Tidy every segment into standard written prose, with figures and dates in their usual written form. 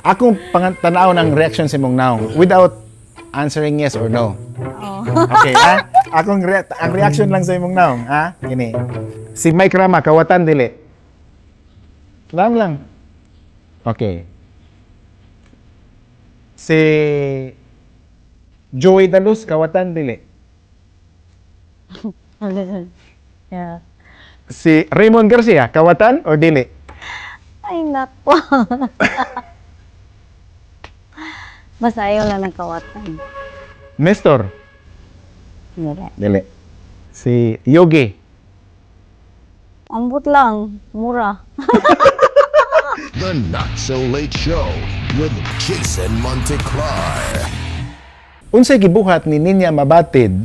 Akong tanaw ng reaction sa imong naong without answering yes or no. Oh. Okay, ha? Ang reaction lang sa imong naong, ha? Gini. Si Mike Rama, kawatan dili? Lang lang. Okay. Si Joey Daluz, kawatan dili? Yeah. Si Raymond Garcia, kawatan or dili? Ay, nako. Basta ayaw lang ng kawatan. Nestor? Dili. Dili. Si Yogi? Ambot lang. Mura. The Not So Late Show with Jason Monteclar. Unsay gibuhat ni Ninya Mabatid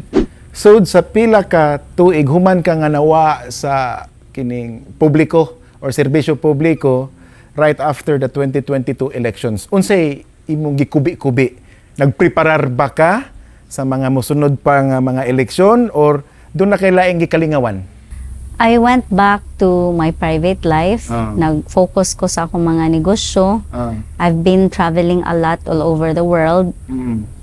sud sa pila ka tuig human ka nga nawa sa kining publiko or serbisyo publiko right after the 2022 elections? Unsay imong gikubi-kubi? Nagpreparar ba ka sa mga mosunod pa nga mga eleksyon or duna kay laing gikalingawan? I went back to my private life. Nag-focus ko sa akong mga negosyo. I've been traveling a lot all over the world.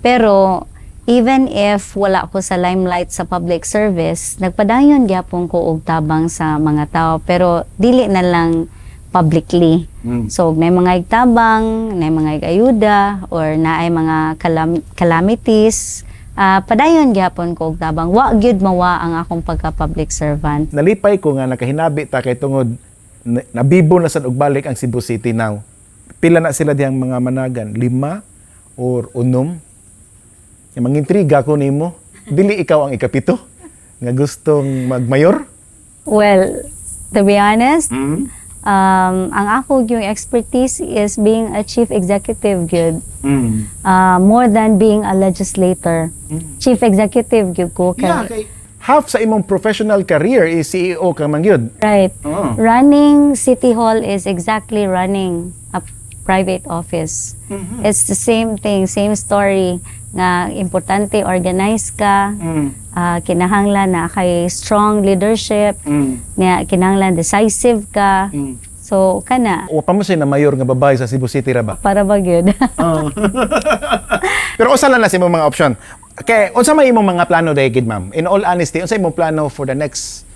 Pero even if wala ko sa limelight sa public service, nagpadayon gyapon ko og tabang sa mga tao, pero dili na lang publicly. So may mga igtabang, may mga ayuda or naay mga calamities, padayon gyapon ko og tabang. Wa gyud mawa ang akong pagka-public servant. Nalipay ko nga nakahinabi ta kay tungod nabibo na sad og balik ang Cebu City now. Pila na sila diyang mga managan? Lima or 6? Yung mangintriga ko nimo, dili ikaw ang ikapito nga gustong magmayor? Well, to be honest, ang ako yung expertise is being a chief executive gyud. More than being a legislator. Chief executive gyud ko kay Yeah, kay half sa imong professional career is CEO ka man gyud. Right. Oo. Running City Hall is exactly running a private office. It's the same thing, same story nga importante organize ka, kinahanglan na kay strong leadership, nga kinahanglan decisive ka. So kana Wa pa mo siya na mayor nga babae sa Cebu City ra ba? Para ba gyud? Pero usa lang na sa imong mga option. Kay unsa may imong mga plano dahil gid, ma'am? In all honesty, unsa imong plano for the next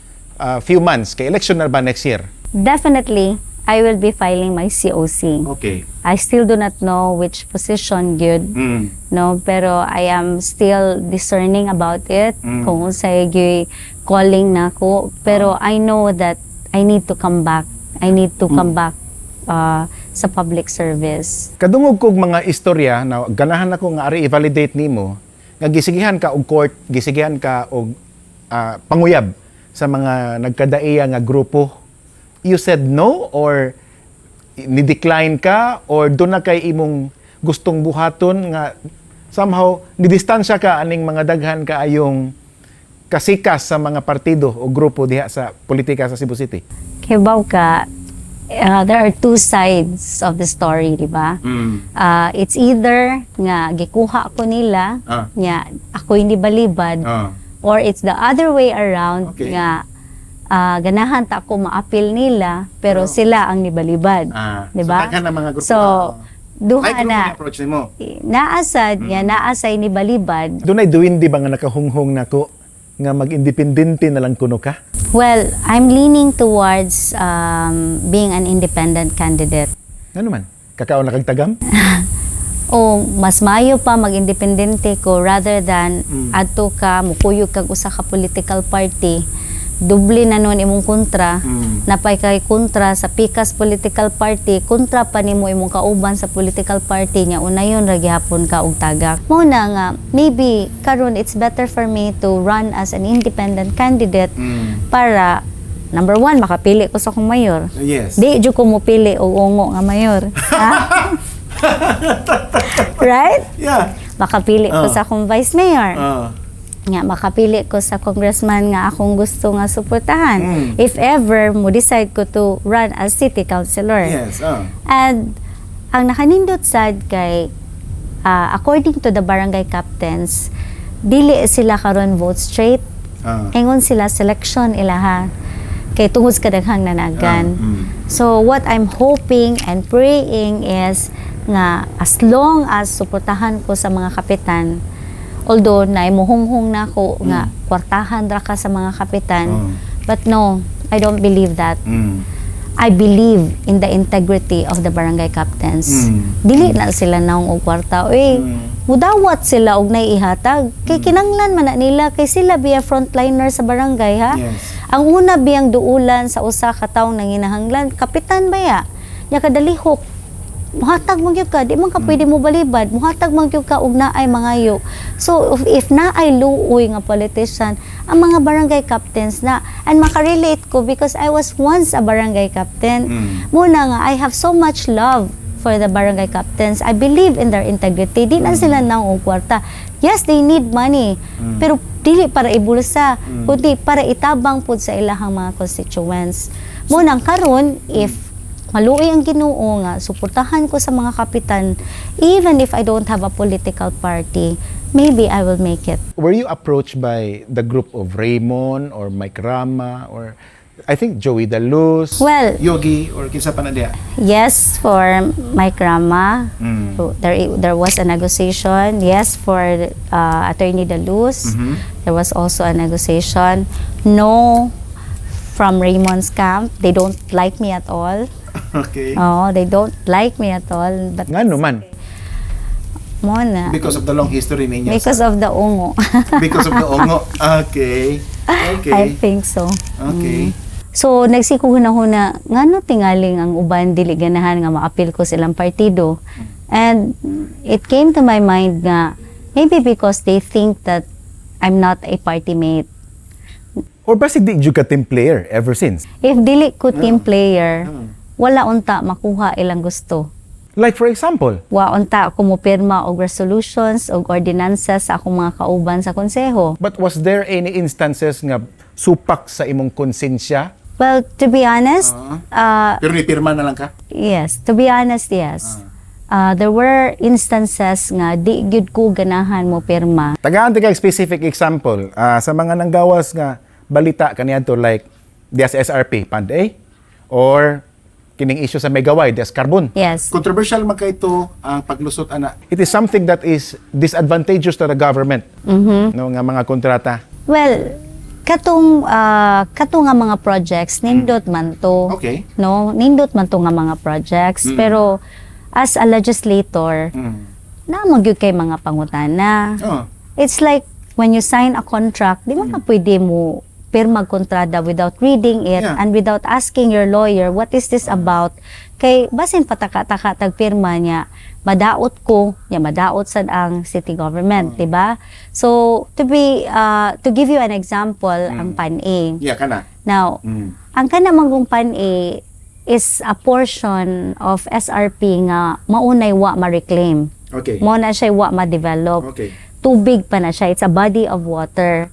few months? Kay election na ba next year? Definitely, I will be filing my COC. I still do not know which position gyud. No, pero I am still discerning about it kung unsay gyud calling nako, pero I know that I need to come back. I need to come back sa public service. Kadungog kog mga istorya na ganahan ako nga ari i-validate nimo nga gisigihan ka og court, gisigihan ka og panguyab sa mga nagkadaiya nga grupo. You said no or ni-decline ka or duna kay imong gustong buhaton nga somehow ni-distansya ka aning mga daghan kaayong kasikas sa mga partido o grupo diha sa politika sa Cebu City? Kibaw ka, there are two sides of the story, di ba? It's either nga gikuha ko nila, nga ako hindi balibad, or it's the other way around nga ganahan ta ako maapil nila pero sila ang nibalibad. Di ba? So, daghan na mga grupo. So, duha na. Approach nimo. Naasad nga naasay ni balibad. Dunay duwindi ba nga nakahunghong nako nga mag-independente na lang kuno ka? Well, I'm leaning towards being an independent candidate. Ano man? Kakaon na kag tagam? O mas maayo pa mag-independente ko rather than adto ka mukuyog kag usa ka political party, doble na nun imong kontra, napay kay kontra sa pikas political party, kontra pa nimo imong kauban sa political party nya unayon ra gihapon ka og tagak. Mao na nga maybe karon it's better for me to run as an independent candidate para number one, makapili ko sa akong mayor. Di jud ko mopili og ungo nga mayor, ha? Right? Yeah. Makapili ko sa akong vice mayor. Nga makapili ko sa congressman nga akong gusto nga suportahan. If ever mo decide ko to run as city councilor. And ang nakanindot sad kay according to the barangay captains, dili sila karon vote straight. Ingon sila selection ilaha kay tungod sa kadaghang nanagan. So what I'm hoping and praying is Nga as long as suportahan ko sa mga kapitan, although na muhunghong na ako nga kwartahan ra ka sa mga kapitan, but no, I don't believe that. I believe in the integrity of the barangay captains. Dili na sila naong og kwarta. Uy, mudawat sila og naiihatag. Kay kinanglan man na nila kay sila biya frontliner sa barangay, ha. Ang una biyang duulan sa usa ka tawo nanginahanglan, kapitan baya. Nya kadalihok muhatag man gyud ka, di man ka pwede mo balibad, muhatag man gyud ka og naay mangayo. So if naay luoy nga politician, ang mga barangay captains na, and makarelate ko because I was once a barangay captain. Muna nga I have so much love for the barangay captains. I believe in their integrity. Di na sila nang og kwarta. Yes, they need money, pero dili para ibulsa, kundi para itabang pud sa ilahang mga constituents. Munang karon, if maluoy ang Ginoo nga suportahan ko sa mga kapitan, even if I don't have a political party, maybe I will make it. Were you approached by the group of Raymond or Mike Rama or I think Joey Daluz? Well, Yogi or kinsa pa na diha? Yes, for Mike Rama. So, there was a negotiation. Yes, for Attorney Daluz. There was also a negotiation. No, from Raymond's camp. They don't like me at all. Oh, they don't like me at all. But Ngano man? Mo na. Because of the long history ninyo. Because of the ungo. Because of the ungo. Okay. I think so. So, nagsige ko huna-huna, ngano tingaling ang uban dili ganahan nga maapil ko sa ilang partido? And it came to my mind nga, maybe because they think that I'm not a party mate. Or basig di jud ka team player ever since. If dili ko team player, wala unta makuha ilang gusto. Like for example, Wa unta ako mopirma og resolutions og ordinances sa akong mga kauban sa konseho. But was there any instances nga supak sa imong konsensya? Well, to be honest, Pero ni pirma na lang ka? Yes, to be honest, yes. There were instances nga di gyud ko ganahan mo pirma. Tagaan ta kag specific example sa mga nanggawas nga balita kaniadto, like diya sa SRP, Pand A, or kining issue sa Megawide, diya sa Carbon. Yes. Controversial man kay to ang paglusot ana. It is something that is disadvantageous to the government. No, nga mga kontrata. Well, katong nga mga projects nindot man to. No, nindot man to nga mga projects, pero as a legislator, naa man gyud kay mga pangutana. It's like when you sign a contract, di man ka pwede mo pirma kontrata without reading it and without asking your lawyer, "What is this about?" Kay basin pataka-taka tag pirma niya, madaot ko, niya madaot sad ang city government, di ba? So, to give you an example, ang PAN-A. Yeah, kana. Now, ang kana manggong PAN-A is a portion of SRP nga maunay wa ma-reclaim. Mo na siya wa ma-develop. Tubig pa na siya. It's a body of water.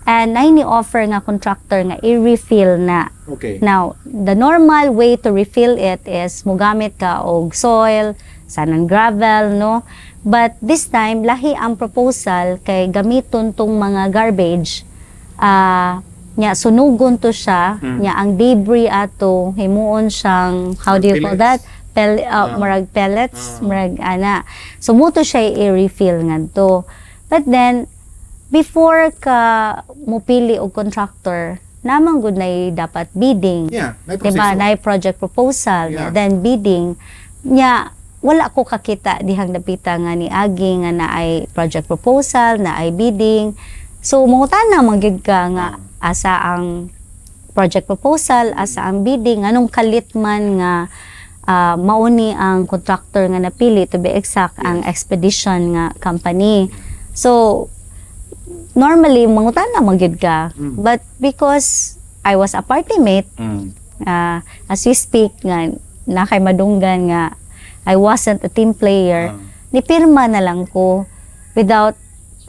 And nay ni offer nga contractor nga i-refill na. Now, the normal way to refill it is mugamit ka og soil, sand and gravel, no? But this time, lahi ang proposal kay gamiton tong mga garbage. Nya sunugon to siya, nya ang debris ato himuon siyang, how do you call that? Murag pellets, murag ana. So mo to siya i-refill ngadto. But then before ka mupili og contractor, naman gud nay dapat bidding. Yeah, may Diba? proseso. Nay project proposal, then bidding. Nya wala ko kakita dihang dapita nga ni agi nga naay project proposal, naay bidding. So mangutana man gyud ka nga asa ang project proposal, asa ang bidding, anong kalit man nga mauni ang contractor nga napili, to be exact, ang Expedition nga company. So normally mangutana man gyud ka. But because I was a party mate, as we speak nga na kay madunggan nga I wasn't a team player, nipirma na lang ko without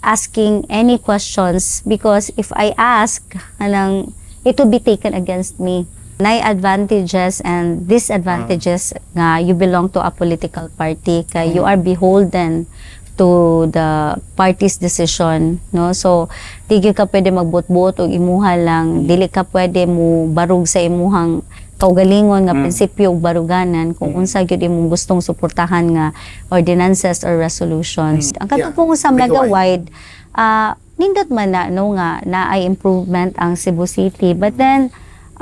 asking any questions because if I ask, anang it will be taken against me. Nay advantages and disadvantages nga you belong to a political party kay you are beholden to the party's decision, no? So di gyud ka pwede magbuot-buot og imuha lang, dili ka pwede mo barug sa imuhang kaugalingon nga prinsipyo ug baruganan kung unsa gyud imong gustong suportahan nga ordinances or resolutions. Ang katong sa mega Mega wide, nindot man na, no, nga naay improvement ang Cebu City, but then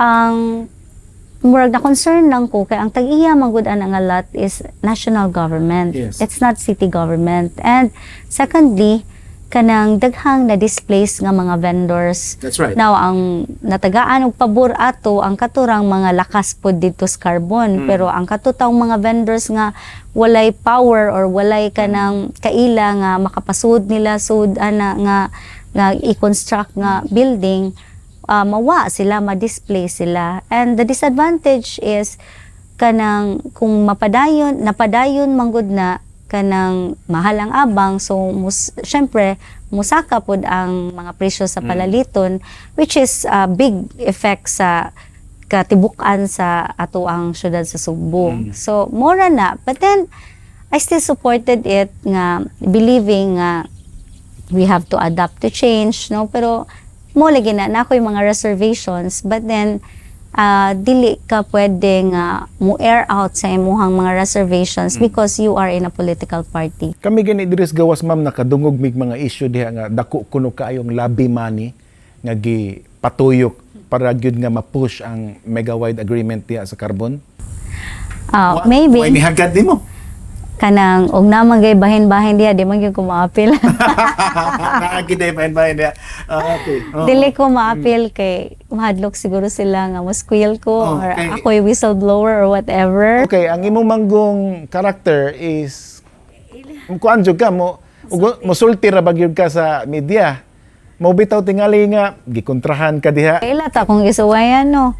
ang murag na concern lang ko kay ang tag-iya man gud ana nga lot is national government. It's not city government. And secondly, kanang daghang na displace nga mga vendors. That's right. Now, ang natagaan og pabor ato ang katurang mga lakas pod didto sa Carbon, pero ang katutawng mga vendors nga walay power or walay kanang kaila nga makapasud nila sud ana nga i-construct nga building, mawa sila, ma-displace sila. And the disadvantage is kanang kung mapadayon, napadayon manggod na, kanang mahal ang abang, so syempre musaka pod ang mga presyo sa palaliton, which is a big effect sa katibukan sa ato ang syudad sa Sugbo. So mora na, but then I still supported it nga believing nga we have to adapt to change, no? Pero mo lagi na na yung mga reservations, but then dili ka pwede nga mo air out sa imuhang mga reservations because you are in a political party. Kami gani diri sa gawas, ma'am, nakadungog mig mga issue diha nga dako kuno kaayong lobby money nga gipatuyok para gyud nga ma-push ang mega wide agreement diha sa Carbon. Maybe. Way nihagad nimo. Kanang og naman gay bahin-bahin diha, di man gyud ko maapil. Naa gyud bahin-bahin diha. Ah, okay. Oo. Dili ko maapil kay mahadlok siguro sila nga mo squeal ko or ako'y whistleblower or whatever. Okay, ang imong manggong character is kuan jud ka mo musulti ra ba gyud ka sa media. Mo bitaw tingali nga gikontrahan ka diha. Kaila ta kung isuwayan, no?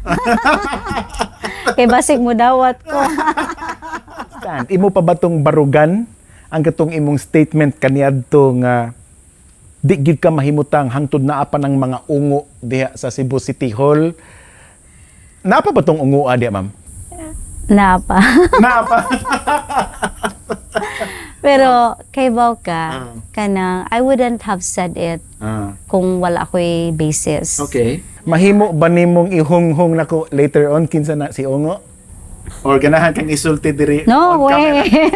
Kay basig mo dawat ko. Stand. Imo pa ba tong barugan ang katong imong statement kaniadto nga di gyud ka mahimutang hangtod naa pa ng mga ungo diha sa Cebu City Hall? Naa pa ba tong ungoa diha, ma'am? Naa pa. Naa pa. Pero kay ka, kanang I wouldn't have said it kung wala ako'y basis. Okay. Mahimo ba nimong ihunghong nako later on kinsa na si ungo? Or ganahan kang isulti diri No on camera? way.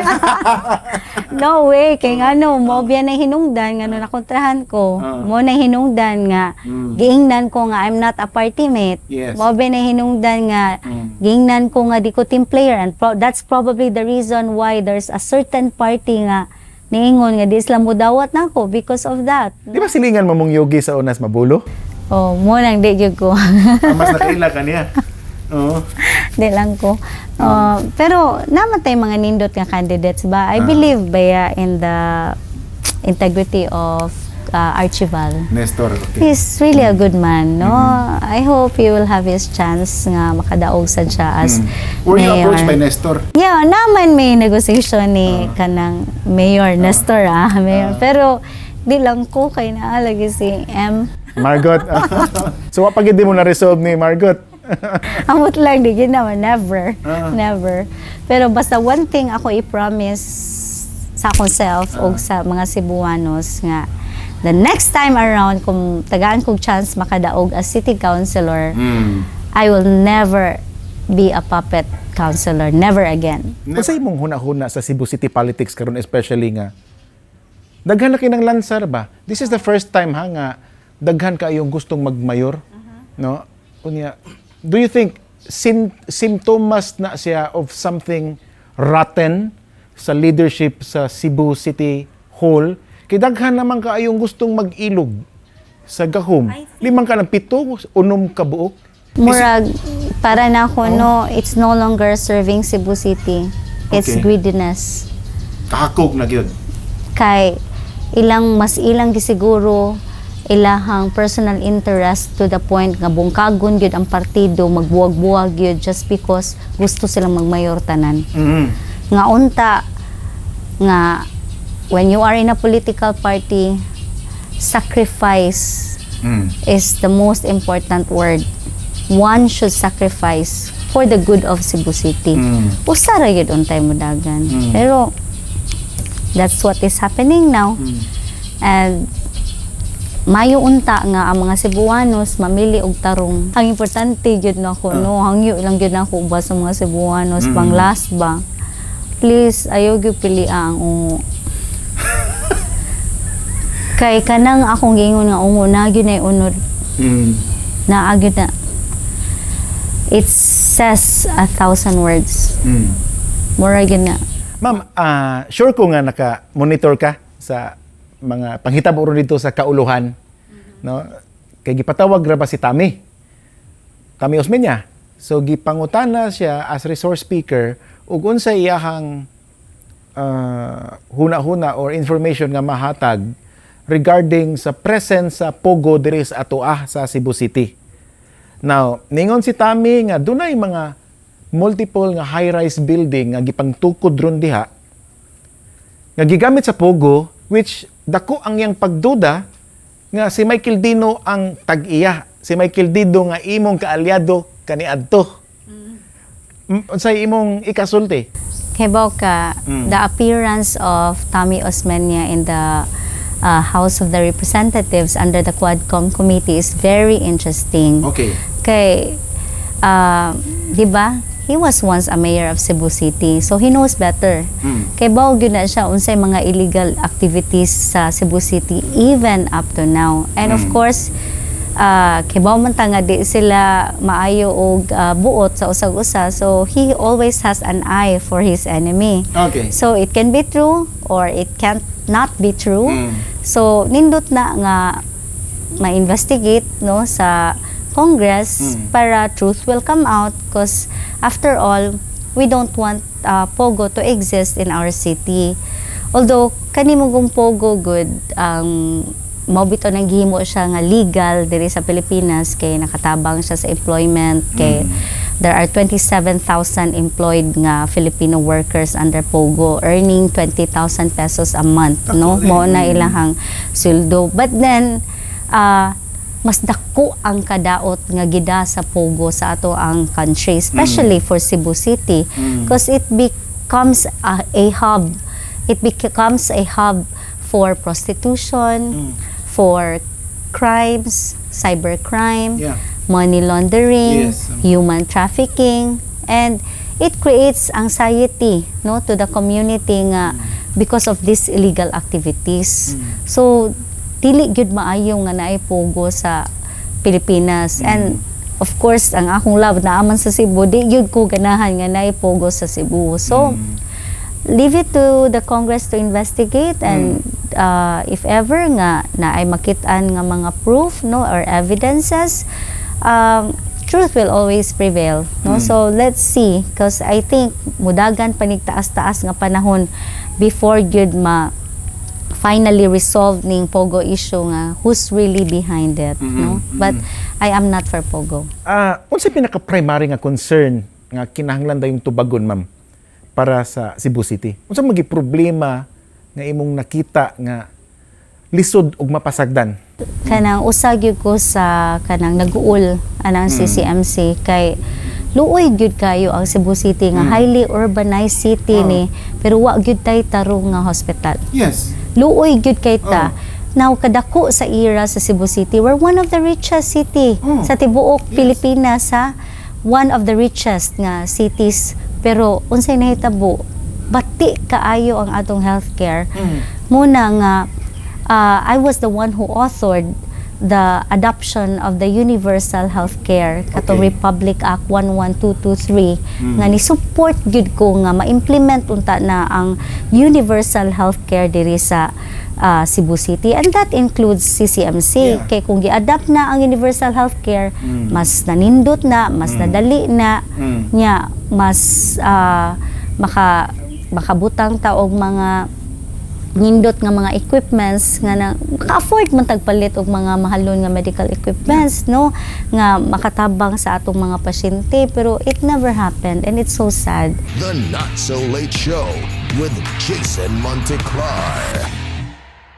No way. Kay ngano, mo biya na hinungdan ngano nakontrahan ko. Mo na hinungdan nga giingnan ko nga I'm not a party mate. Mo biya na hinungdan nga giingnan ko nga di ko team player, and that's probably the reason why there's a certain party nga niingon nga di sila mudawat nako because of that. Di ba silingan mo mong yogi sa unas mabulo? Oh, mo nang di gyud ko. Ah, mas nakaila ka niya. Oo. Di lang ko. Pero naman tay mga nindot nga candidates ba? I believe baya in the integrity of Archival. Nestor, okay. He's really a good man, no? I hope he will have his chance nga makadaog sad siya as Were you mayor. approached by Nestor? Yeah, naman may negotiation ni kanang Mayor Nestor, mayor. Pero di lang ko kay naa lagi si M. Margot. So wa pa gyud mo na-resolve ni Margot? Amot lang, di gyud naman, never. Never. Pero basta one thing ako i-promise sa akong self o sa mga Cebuanos nga the next time around, kung tagaan kog chance makadaog as city councilor, I will never be a puppet councilor. Never again. Unsa imong huna-huna sa Cebu City politics karon, especially nga daghan na kinang lansar ba? This is the first time ha nga daghan kaayong gustong magmayor, no? Unya, do you think simptomas na siya of something rotten sa leadership sa Cebu City Hall? Kay daghan naman kaayong gustong mag-ilog sa gahom. Limang ka ng 7, 6 ka buok. Murag, para na ako, no, it's no longer serving Cebu City. It's greediness. Kahakog na gyud. Kay ilang mas ilang gisiguro ilahang personal interest to the point nga bungkagon gyud ang partido, magbuwag-buwag gyud just because gusto silang magmayor tanan. Nga unta nga when you are in a political party, sacrifice is the most important word. One should sacrifice for the good of Cebu City. Usa ra gyud untay mo dagan. Pero that's what is happening now. And Mayo unta nga ang mga Cebuanos mamili og tarong. Ang importante gyud nako, no, hangyo lang gyud nako ba sa mga Cebuanos, pang last ba. Please, ayaw gyud pilia ang ungo. Kay kanang akong giingon nga ungo na gyud nay unod na gyud na. It says a thousand words. Mura gyud na. Ma'am, sure ko nga naka-monitor ka sa mga panghitabo ron dito sa kauluhan. No? Kay gipatawag ra ba si Tami? Tami Osmeña. So gipangutana siya as resource speaker ug unsa iyahang huna-huna or information nga mahatag regarding sa presence sa Pogo diri sa atoa sa Cebu City. Now, ningon si Tami nga dunay mga multiple nga high-rise building nga gipangtukod ron diha nga gigamit sa Pogo, which dako ang iyang pagduda nga si Michael Dino ang tag-iya. Si Michael Dino nga imong kaalyado kaniadto. Unsay imong ikasulti? Kabalo ka, the appearance of Tommy Osmeña in the House of the Representatives under the Quadcom Committee is very interesting. Kay, di ba? He was once a mayor of Cebu City, so he knows better. Kay kabalo gyud na siya unsay mga illegal activities sa Cebu City even up to now. And of course, kabalo man ta nga di sila maayo og buot sa usag-usa. So he always has an eye for his enemy. So it can be true or it can't not be true. So nindot na nga ma-investigate, no, sa Congress para truth will come out, because after all, we don't want Pogo to exist in our city. Although kani mo kung Pogo good ang mao bitaw nang gihimo siya nga legal diri sa Pilipinas kay nakatabang siya sa employment, kay there are 27,000 employed nga Filipino workers under Pogo earning 20,000 pesos a month, no? Mao na ilahang sweldo, but then mas dako ang kadaot nga gida sa Pogo sa ato ang country, especially for Cebu City, because it becomes a hub, it becomes a hub for prostitution, for crimes, cybercrime, money laundering, human trafficking, and it creates anxiety, no, to the community nga because of these illegal activities. So dili gyud maayo nga naay Pogo sa Pilipinas, and of course ang akong love naa man sa Cebu, di gyud ko ganahan nga naay Pogo sa Cebu. So leave it to the Congress to investigate, and if ever nga naay makit-an nga mga proof, no, or evidences, truth will always prevail, no? So let's see, because I think mudagan pa nig taas-taas nga panahon before gyud ma finally resolve ning Pogo issue nga who's really behind it, no? But I am not for Pogo. Unsay pinaka-primary nga concern nga kinahanglan dayong tubagon, ma'am, para sa Cebu City? Unsa magi problema nga imong nakita nga lisod og mapasagdan? Kanang usa gyud ko sa kanang naguol anang CCMC kay luoy gyud kayo ang Cebu City nga highly urbanized city ni, pero wa gyud tay tarong nga hospital. Luoy gyud kay ta. Now, kadako sa ira sa Cebu City, we're one of the richest city sa tibuok Pilipinas, ha. One of the richest nga cities, pero unsay nahitabo? Bati kaayo ang atong healthcare. Muna nga I was the one who authored the adoption of the universal healthcare katong Republic Act 11223 nga ni support gyud ko nga ma-implement unta na ang universal healthcare diri sa Cebu City, and that includes CCMC, kay kung gi-adopt na ang universal healthcare, mas nanindot na, mas nadali na nya, mas makabutang ta og mga nindot nga mga equipments nga na maka-afford man tagpalit og mga mahalon nga medical equipments, no, nga makatabang sa atong mga pasyente. Pero it never happened and it's so sad. The Not So Late Show with Jason Monteclar.